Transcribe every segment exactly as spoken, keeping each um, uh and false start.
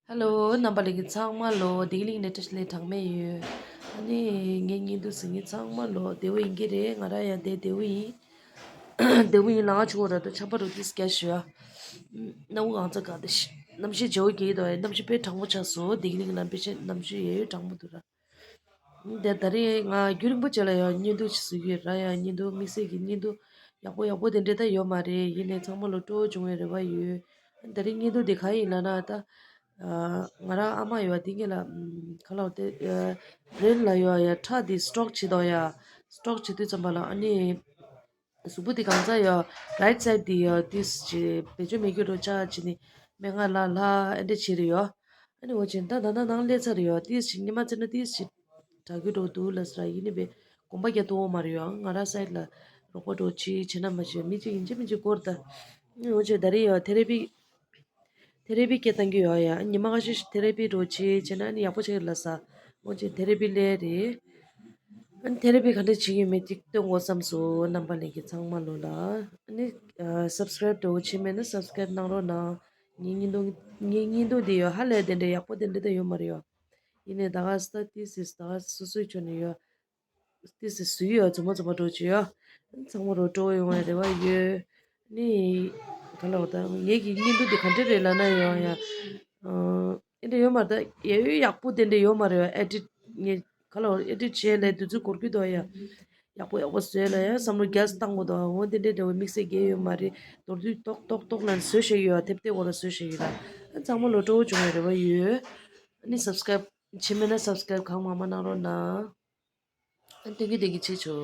ཧེ་ལོ། རྣམ་པ་ལྷན་རྒྱས་ཚང་མ་ལོ། བདེ་སྐྱིད་གླིང་ནས་བཀྲ་ཤིས་བདེ་ལེགས་གྲངས་མེད་ཡོད། ཨ་ནི་ངའི་བརྙན་ཐུང་གཟིགས་མཁན་ཚང་མ་ལོ་བདེ་པོ་ཡིན་གྱི་རེད། ང་རང་ཡང་དེ་བདེ་པོ་ཡིན། བདེ་པོ་ཡིན་ལ་ང་ཆུ་བོ་ར་དུ་ཆམ་པ་རུ་ཏིས་སྐྱ་ཞུ་ཨ། སྣ་བུག་ཨང་ཚ་ག་དེ་ཤི་གནམ་གཤིས་བྱེའུ་གྱིས་དོ་ཡ་གནམ་གཤིས་དཔེ་གྲང་པོ་ཆགས་སོ། བདེ་སྐྱིད་གླིང་ལ་དཔེ་ཆེ་གནམ་གཤིས་ཡོད་ཡོད་གྲང་པོ་འདུག་ར། དེ་ད་རེས་ང་རྒྱུན་རིང་པོ་བྱས་ལ་ཡང་བརྙན་ཐུང་ཞིག་བཟོ་གི་ར། ཡང་བརྙན་ཐུང་དམིགས་བསལ་གྱི་བརྙན་ཐུང་ཡག་པོ་ཡག་པོ་དེ་འདྲས་ད་ཡོད་མ་རེད། ཡིན་ནའི་ཚང་མ་ལོ་སྤྲོ་བོ་བྱུང་བའི་རེ་བ་ཡོད། ད་རེས་བརྙན་ཐུང་དེ་ག་ཡིན་ལབ་ན་ད། ང་རང་ཨ་མ་ཡོད་དེ་ངེད་ལ་ག་ལ་དེ་བྲེན་ལ་ཡོད་ཡ་ཁྲག་དེ་སི་ཊོག་བྱེད་དོ་ཡ། སི་ཊོག་བྱེད་དུས་ཙམ་པ་ལ་ཨ་ནི། གཟུགས་པོ་དེ་གང་ཚ་ཡོད། རའིཊ་སའིཌ་དེ་ཡོད་ཏིས་ཅི་བེད་སྤྱོད་མེད་རྒྱུ་འགྲོ་ཆ་ཅི་ནི་སྨན་ཁང་ལ་ལྷ་ཨེ་འདྲ་བྱེད་རེ་ཡོད། ཨ་ནི་འོ་ཅི་ད་ད་ད་ནང་སླེབས་ཚར་ཡོད་ཏིས་ཅི་ཉི་མ་ཚེ་ན་ཏིས་ཅི་དྲག་རྒྱུ་འགྲོ་འདུག་ལ་ཟེར་ཡིན་ནི་བས་གོམ་པ་རྒྱག་ཐུབ་འོང་མ་རེད་ཡོད། ང་རང་སའིཌ་ལ་རོགས་པ་འགྲོ་ཅི་བྱེད་ན་མ་བྱེད་མི་ཅི་ཡིན་ཅི་མི་ཅི་སྐོར་ད། ཨ་ནི་འོ་ཅི་ད་རེས་ཡོད་ཐེ་རེ་པི། ཐེ་རེ་པི་སྐད་བཏང་གི་ཡོད་ཡ། ཉི་མ་ཁ་ཤས་ཤིག་ཐེ་རེ་པི་འགྲོ་བྱེད་བྱེད་ན་ཨ་ནི་ཡག་པོ་ཆགས་ཀྱི་ལ་ས། འོ་ཅི་ཐེ་རེ་པི་སླེབས་རེད། ཨ་ནི་ཐེ་རེ་པི་ག་འདྲ་བྱེད་ཀྱི་ཡོད་མེད་ཅིག་སྟོན་དགོས་བསམ་སོང་། རྣམ་པ་ལྷན་རྒྱས་ཚང་མ་ལོ་ལ། ཨ་ནི་སབ་སི་ཀ་རེབ་འགྲོ་བྱེད་མེད་ན་སབ་སི་ཀ་རེབ་གནང་རོགས་གནང་། ངའི་བརྙན་ཐུང་ངའི་བརྙན་ཐུང་འདི་ཡོད་ཧ་ལས་དེ་འདྲ་ཡག་པོ་དེ་འདྲ་ད་ཡོད་མ་རེད་ཡོད། ཡིན་ནའི་ད་ག་ས་ཏི་སིས་ད་ག་སོ་སོའི་ཕྱོགས་ནས་ཡོད། ཏི་སི་སུ་ཡོད་རྫུན་མ་རྫུན་མ་འགྲོ་བྱེད་ཡོད། ཚང་མ་རོ་སྤྲོ་བོ་ཡོང་བའི་རེ་བ་ཡོད། ནི། ག་ལ་བ་ད་ངེད་ཀྱི་བརྙན་ཐུང་འདི་ག་འདྲ་རེད་ལབ་ན་ཡོང་ཡ། ཨེ་འདྲ་ཡོད་མ་རེད་ད་ཡ་ཡོད་ཡག་པོ་དེ་འདྲ་ཡོད་མ་རེད་ཨེ་ཌིཊ་ངས་ག་ལ་བ་ཨེ་ཌིཊ་བྱས་ལས་དུས་ཚོད་འགོར་གི་འདུག་ཡ། ཡག་པོ་ཡག་པོ་བཟོས་ལ་ཡ་བསམ་བློ་རྒྱ་ཆེ་བཏང་དགོས་འདུག་འོ་དེ་འདྲ་འདྲ་བོ་དམིགས་བསལ་རྒྱ་ཡོད་མ་རེད། མདོར་བསྡུས་ཏོག་ཏོག་ཏོག་ལ་བཟོས་བཞག་ཡོད་ཐེབས་ཐེབས་འོག་ལ་བཟོས་བཞག་ཡོད་ལ། ཚང་མ་ལོ་སྤྲོ་བོ་བྱུང་བའི་རེ་བ་ཡོད། ཨ་ནི་སབ་སི་ཀ་རེབ་བྱེད་མེད་ན་སབ་སི་ཀ་རེབ་གང་མང་མང་གནང་རོགས་གནང་། ཨ་ཏེ་གི་ཏེ་གི་ཆེ་ཆོ།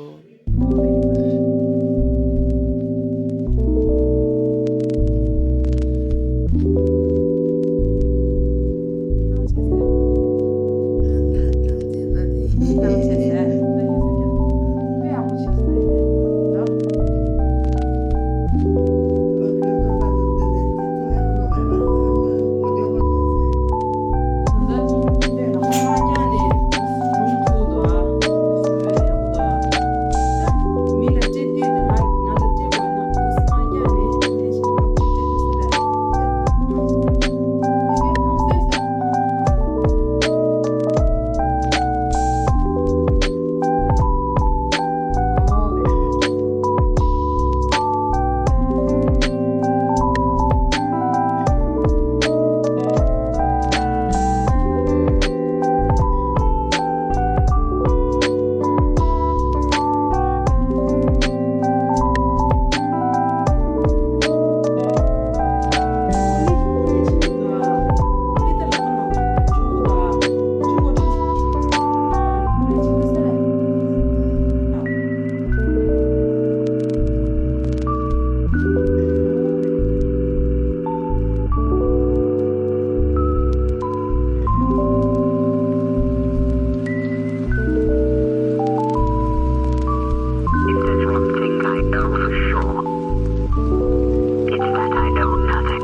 It's that I know nothing.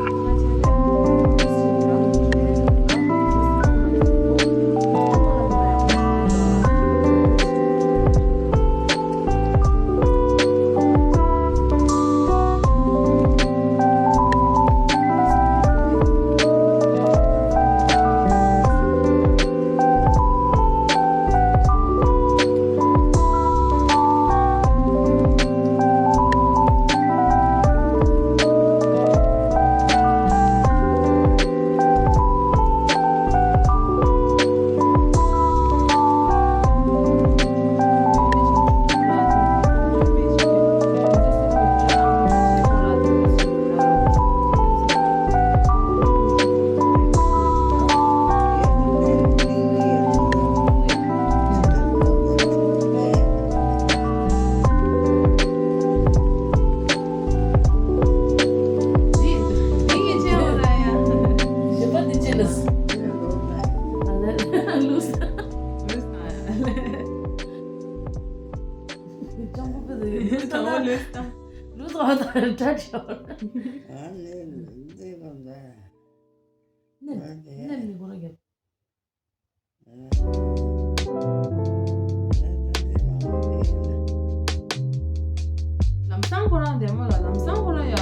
ལམ་སང་ཁོ་རང་བདེ་མོ་ལ་ལམ་སང་ཁོ་རང་ཡ།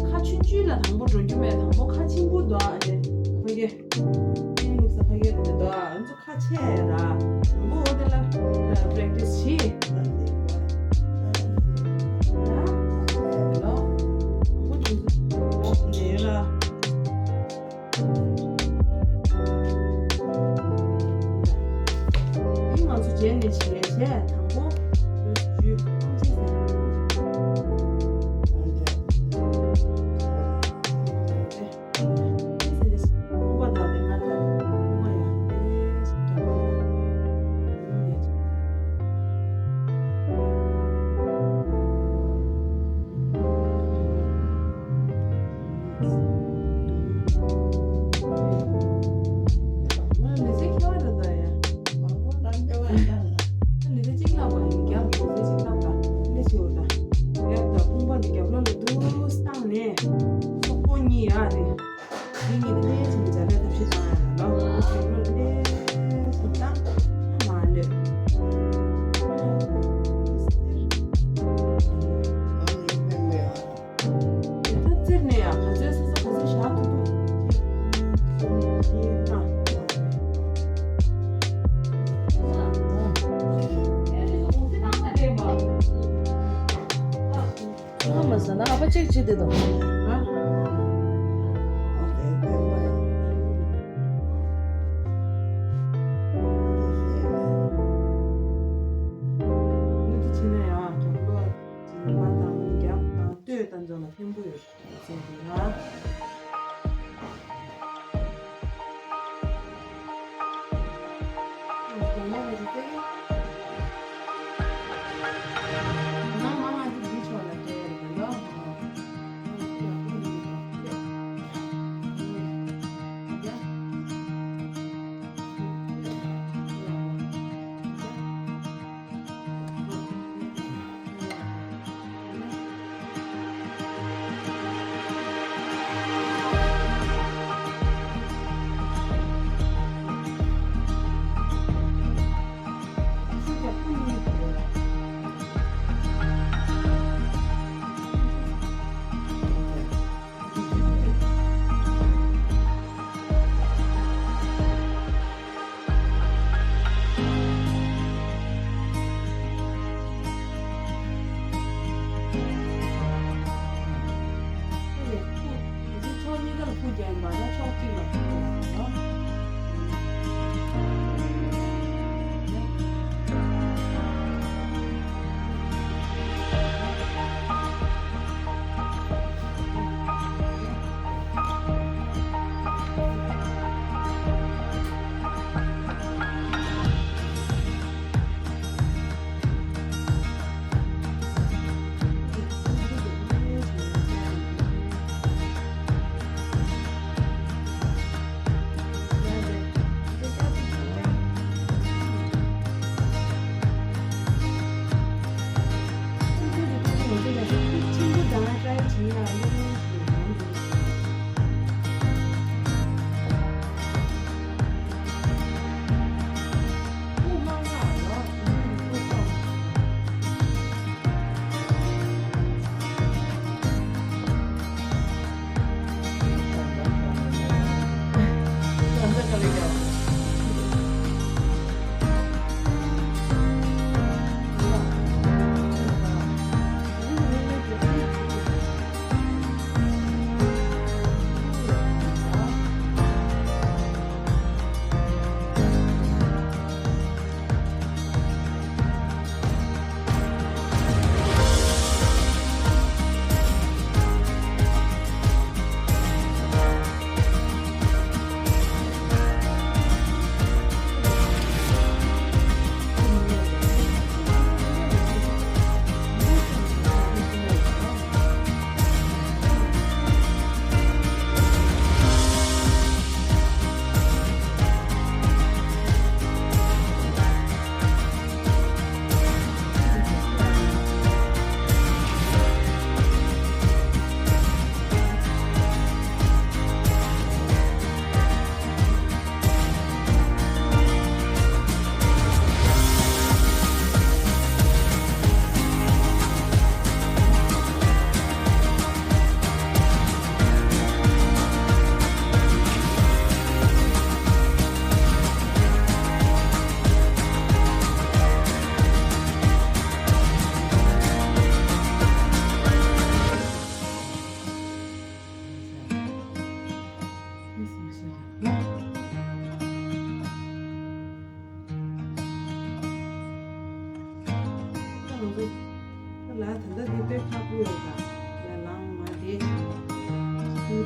ཁ་ཆུང་ཆུང་ལ་དང་པོ་འགྲོ་རྒྱུ་མེད་དང་པོ་ཁ་ཆེན་པོ་འདུག་ཨ་དེ། ཁོ་གེ། ཨེ་ལུག་ས་ཕ་གི་རེད་འདུག་ཨ་ཚོ་ཁ་ཆེ་ར། མགོ་འོ་དེ་ལ་པྲེག་ཊི་སི་བྱེད། ལོ། མགོ་དེ་ཚོ་འོ་དེ་ལ། ཨིན་ང་ཚོ་རྗེས་ནས་བྱེད་ཡས་བྱས་དང་པོ། ཇུས་ཐམས་ཅད་ཟ། ནས། སོག་པོ་གཉིས་ཡ་རེད། འདི་གཉིས་ནི་ལས་བྱེད་ནི་བྱ་ལས་ཐབས་ཤེས་བཏང་ཡ་ལ་རྒྱབ་ལོགས་ལ་ལས་བྱེད་བཏང་མ་ལོས། ད་རྩེར་ནས་ཡ་ག་ཚོད་སོ་སོ་ག་ཚོད་བཞག་ཐུབ་ཐུབ་གཅིག་གཉིས་གསུམ་བཞི་ལྔ། ཨ་མ་ཟ་ན་ཨ་ཕ་གཅིག་བྱེད་དེ་དང་། ང་ཚོ་ལ་ད་ལྟ་འདི་དཔེ་ཁག་པོ་ཡོད་ད། ཡར་ལངས་མར་བསྡད་ཤིག་ར།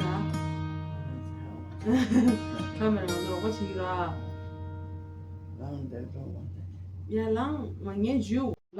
ཁ་མེ་ར་ང་ཚོ་རོགས་པ་བྱེད་ཀྱི་ར། ལངས་བསྡད་འགྲོ་བ། ཡར་ལངས་མར་ངས་འཇུས་ལ།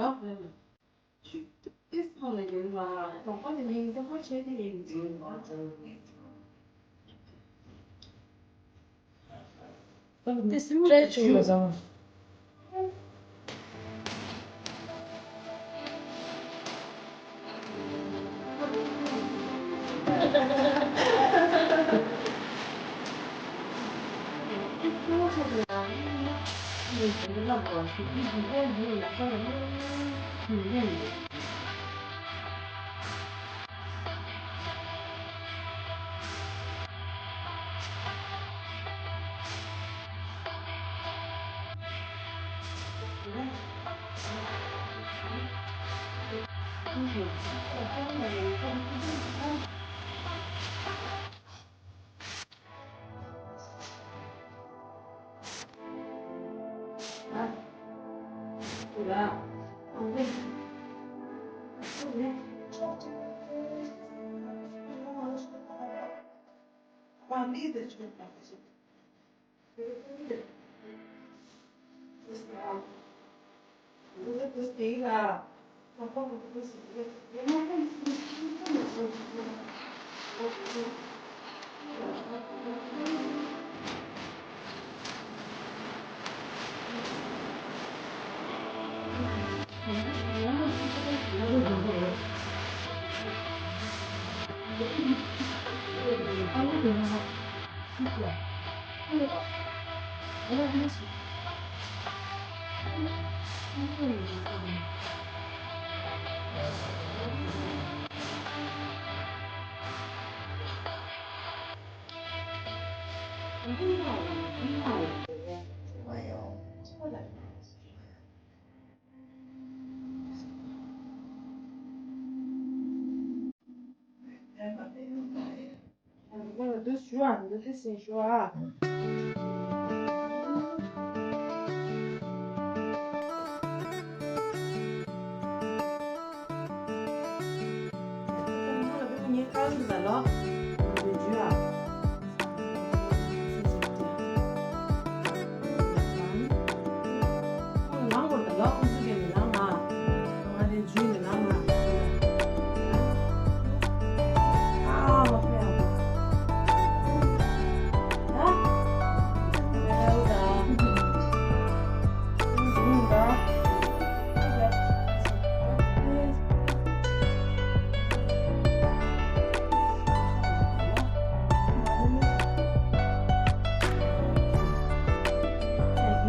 འདི་ཞུ་ཨ། འདི་འདི་ཟིན་ཞུ་ཨ།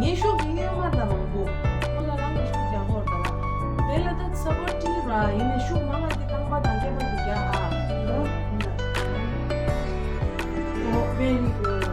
ངའི་ཤུགས་ཀྱིས་གཡོན་མ་དང་མང་པོ་ཁོ་ལ་རང་གི་ཤུགས་རྒྱག་དགོས་རེད་ད། དེ་ལ་ད་ཚ་བོ་ཏི་ར་ཡིན་ནའི་ཤུགས་མང་བ་དེ་རྐང་པ་དང་སྐེད་པ་དེ་རྒྱག་ཨ། Oh, very good.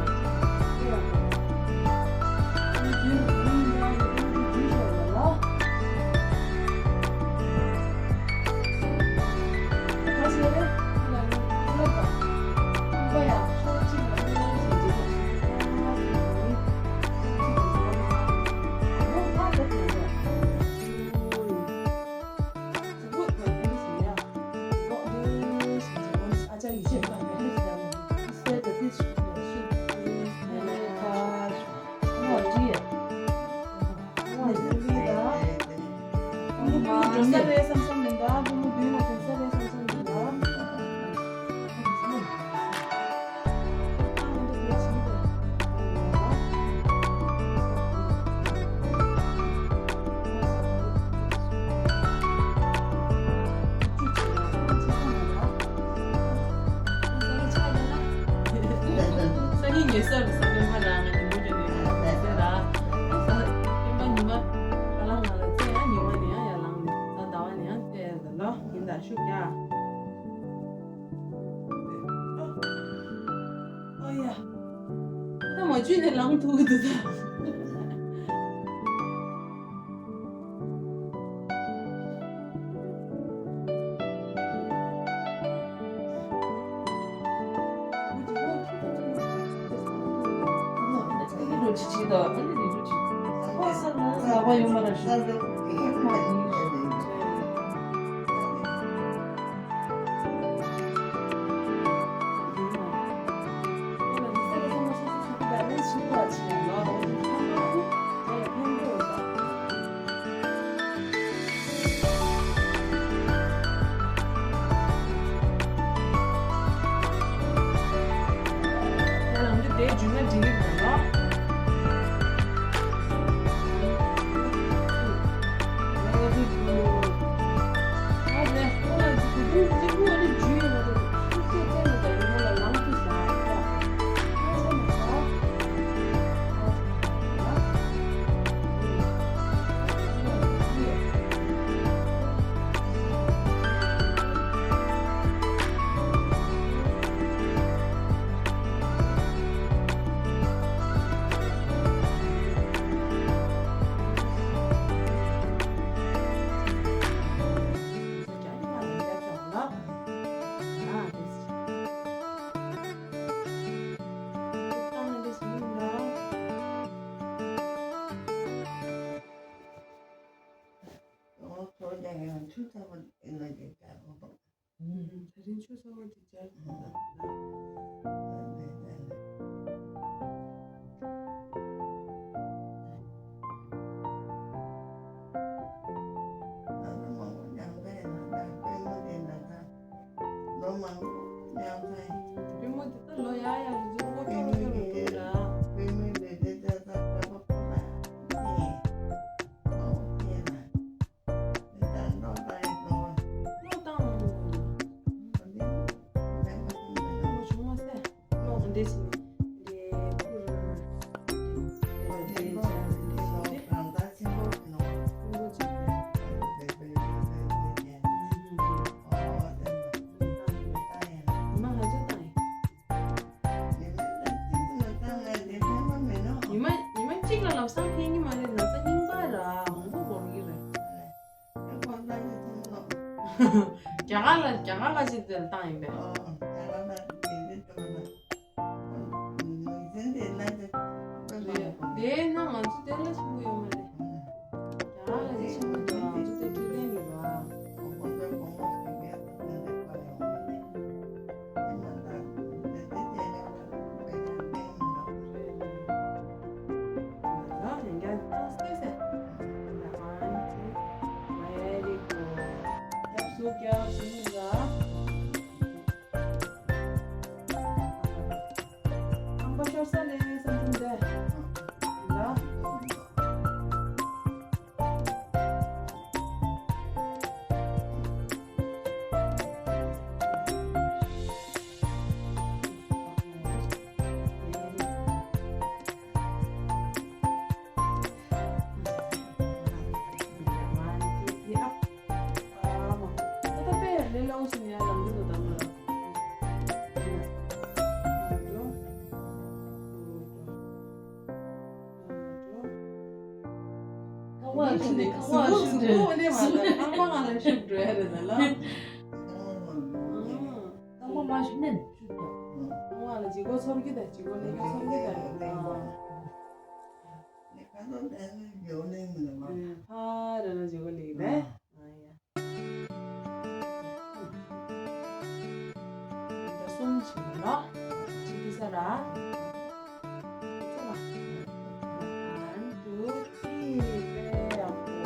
སང་ཉིན་ངེད་གསར་དུ་ས་བོན་པ་རང་ང་ཉིན་མོ་རེ་རེ་ཡང་ཟེར་ར། སྤེན་པ་ཉི་མ་ཁ་ལག་ང་ལ་བཙལ་ཡང་ཉི་མ་ནས་ཡང་ཡར་ལངས་ནས་ད་ཟླ་བ་ནས་ཡང་བཙལ་ཡ་ཟེར་ལོ། ཡིན་ད་ཤུགས་རྒྱག་ཨོ་ཡ། ད་མ་བཅུས་ནས་ལངས་ཐུབ་ཀྱི་འདུག་ད། ཅི་ཅི་དང་ཨ་ནི་རིགས་རུས་ཅི། ཁོ་ས་ན་ལག་པ་ཡོད་མ་ར་ཞུ། ཁོ་མ་ཡིན། ད་རིང་ཆུ་ཚ་བ་དེ་སྦྱར་དགོས་ན། ལོ་མང་པོ་མཉམ་དུ་ཡིན་ན་ད། ལོ་མང་པོ་མཉམ་དུ་ཡིན། པུས་མོ་དེ་ད་ལོ་ཡག་ཡག་ལུས་རྩལ་སྤོ་ཅོག་རོ་ཅོག་རོ་འདུག་ལ། པུས་མོའི་ལུས་རྩལ་ལྟ་ས་པ་པ་ཁོ་ལ་ཡིན། ཨོ་ཁྱེད་ལ། དེ་ལྟར་ཀློག་བཏང་ཡིན་ཀློག་པ། ཀློག་བཏང་མ་འདུག་ལ། འོ་འདི་ལས་མ་སོང་མེད་ན། ཀློག་བྱུང་མ་སོང་། ཀློག་འདི་ཕྱིན་ནས་འདི་ཁུར། འོ་འདི་ཀློག་འདི་ཀློག་རང་ལྟར་ཆེན་པོ་ཡིན་ནོ། ཆེན་པོ་ཆེན་པོ། ཨོ་དེ་ལྟར་ཡིན་ན། ཉི་མ་ང་ཚོ་བཏང་ཡིན། ཉི་མ་ཉི་མ་གཅིག་ལ་ལམ་སང་ཕན་གྱི་མ་རེད། ན་ཚ་རྙིང་པ་ར་མང་པོ་འགོར་གྱི་རེད། རྒྱ་གར་ལ་རྒྱ་གར་ལ་ཅིག་དེར་བཏང་ཡིན་པས། རེད། དེས་ན་ང་ཚོ་དེ་ལ་ཆེན་པོ་ཡོད་མ་རེད། རྒྱ་གར་ལ་ཅིག་ཆེན་པོ་འདུག་ང་ཚོ་དེ་འཕྲོད་བསྟེན་ཡོད་པ། རྐང་པ་ལ་ཤུགས་འདྲ། གཟུགས་པོ་འདི་མ་ལ་རྐང་པ་ང་ལ་ཤུགས་འགྲོ་ཡ་རེད་ད་ལ། རྐང་པ་མ་ཤུགས་ནས་ཤུགས་འགྲོ། རྐང་པ་ལ་ལྗིད་ཁོག་ཚོར་གྱི་ད་ལྗིད་ཁོག་ལེན་གྱི་ཚོར་གྱི་ད་རེད་ད། ཕ་ར་ན་ལྗིད་ཁོག་ལེན་གྱི་ད། ཨ་ཡ། གསུམ་བྱེད་ལ། གཅིག་དེ་ས་ར། One, two, three. དཔེ་ཡག་པོ།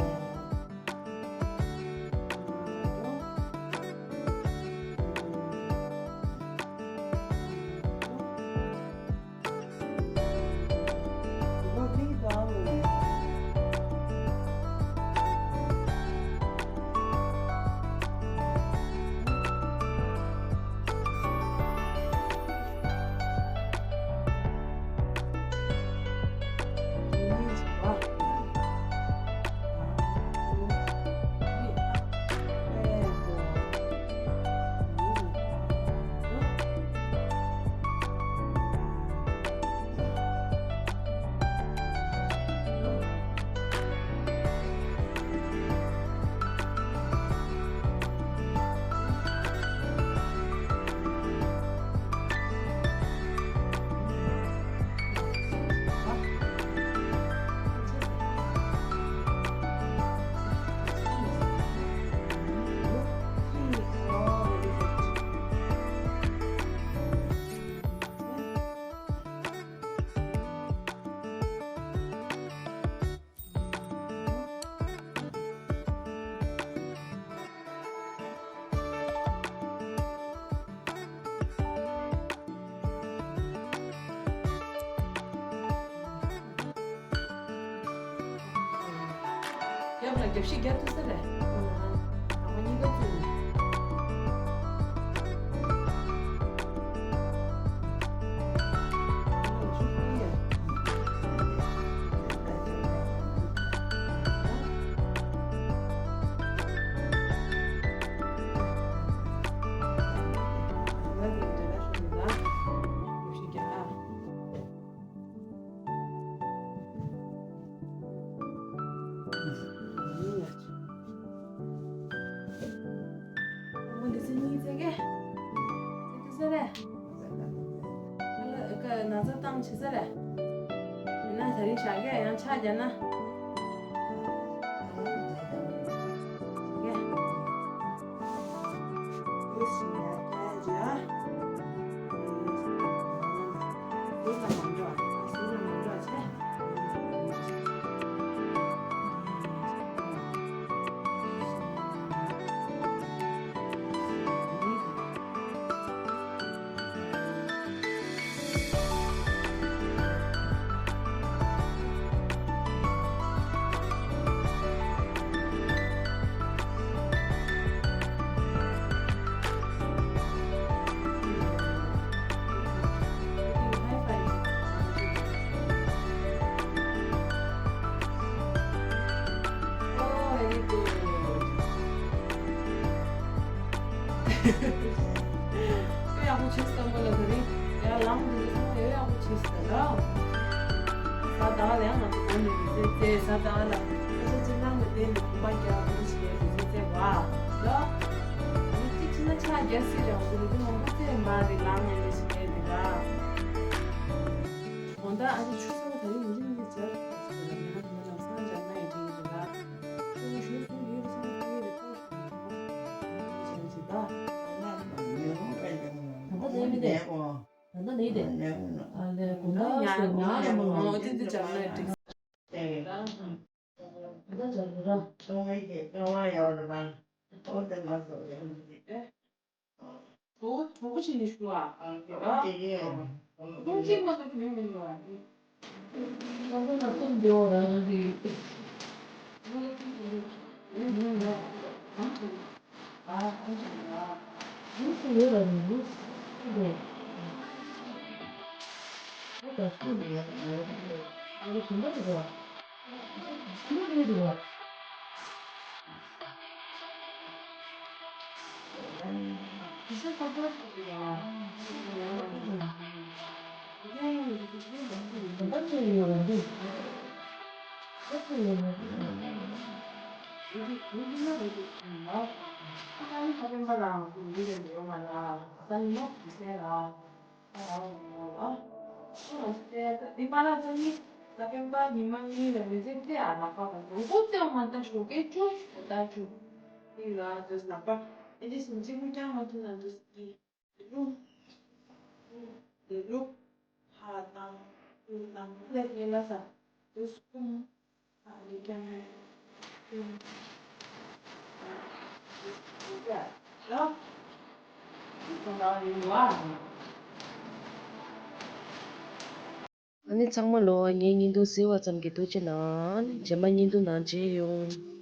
ལ་རྒྱབ་བཤིག་རྒྱག་ཐུབ་ས་རེད། ཁོང་ལ་ང་ཚོ་གཉིས་ཀ་བཙུགས་ནས། ཨ་མ་འདི་ཚོ་གཉིས་བཙལ་གས། བཙལ་ཐུབ་ས་རེད། ཨ་ལ་ཀ་ན་ཚ་བཏང་བྱེད་ས་རེད། ཡིན་ན་དེ་རིང་ཞག་གས་ཡང་ཆག་རྒྱག་ན། ཞག་གས། དཔེ་ཡག་པོ་བྱས་སོང་། བསམ་པ་ལ་དེ་རིང་ཡར་ལངས་འདུག་སོང་། ཡོད་ཡག་པོ་བྱས་སོང་ལ། གཟའ་ཟླ་བ་ལ་ཡང་ང་ཚོ་སྒོ་ནས་མི་ཚེ་བཙལ། གཟའ་ཟླ་བ་ལ་ས་ཆ་ཅིག་ནང་ལ་བསྡད་ནས་གོམ་པ་རྒྱག་དགོས་ཞེས་མི་ཚེ་བཙལ་བ་ལ། མི་གཅིག་ཕྱིན་ན་ཆ་རྒྱག་སྲིད་རེད། ང་ཚོ་མི་ཚེ་མང་པོ་བཙལ་མ་རེད། ལངས་ནས་ལས་ཞིག་བསྡད་འདུག་ལ། དགོང་དག་ཨ་ཅེ་ཆུ་ཚོད་དེ་རིང་མི་རིང་མི་སྦྱར་ཡིན་ན་དེ་ལམ་སང་སྦྱར་ན་ཡང་འགྲིག་གི་རེད་ལ། ཁྱོད་ནི་ཞུ་སོང་ཡོད་པ་སང་ཁྱོད་ཡོད་རེད་ཐོག་ཞུ་ན་ཐོག་ཞུ་ན་ཞུ་ན་ཞུ་ད། ད་ལྟ་ནས་མི་འདས། ད་ལྟ་ནས་འདས། ཨ་ལས་དགོང་དག་སོང་ཉག་ལ་མ་ལ། ཨོ་དེ་དེ་སྦྱར་ན་ཡང་འགྲིག་ད་ལྟ་སྦྱར་ར། ཨོ་གྲོགས་པོ་ཅིག་ནས་ཞུ་ཨ། ཨ་ཨ་ཨ་ཨ་ཨ་ཨ་ཨ། ཨ་ནི་ཚང་མ་ལོ། ངའི་བརྙན་ཐུང་གཟིགས་པ་ཙམ་གྱིས་ཐུགས་རྗེ་གནང་། རྗེས་མ་བརྙན་ཐུང་ནང་མཇལ་ཡོང་།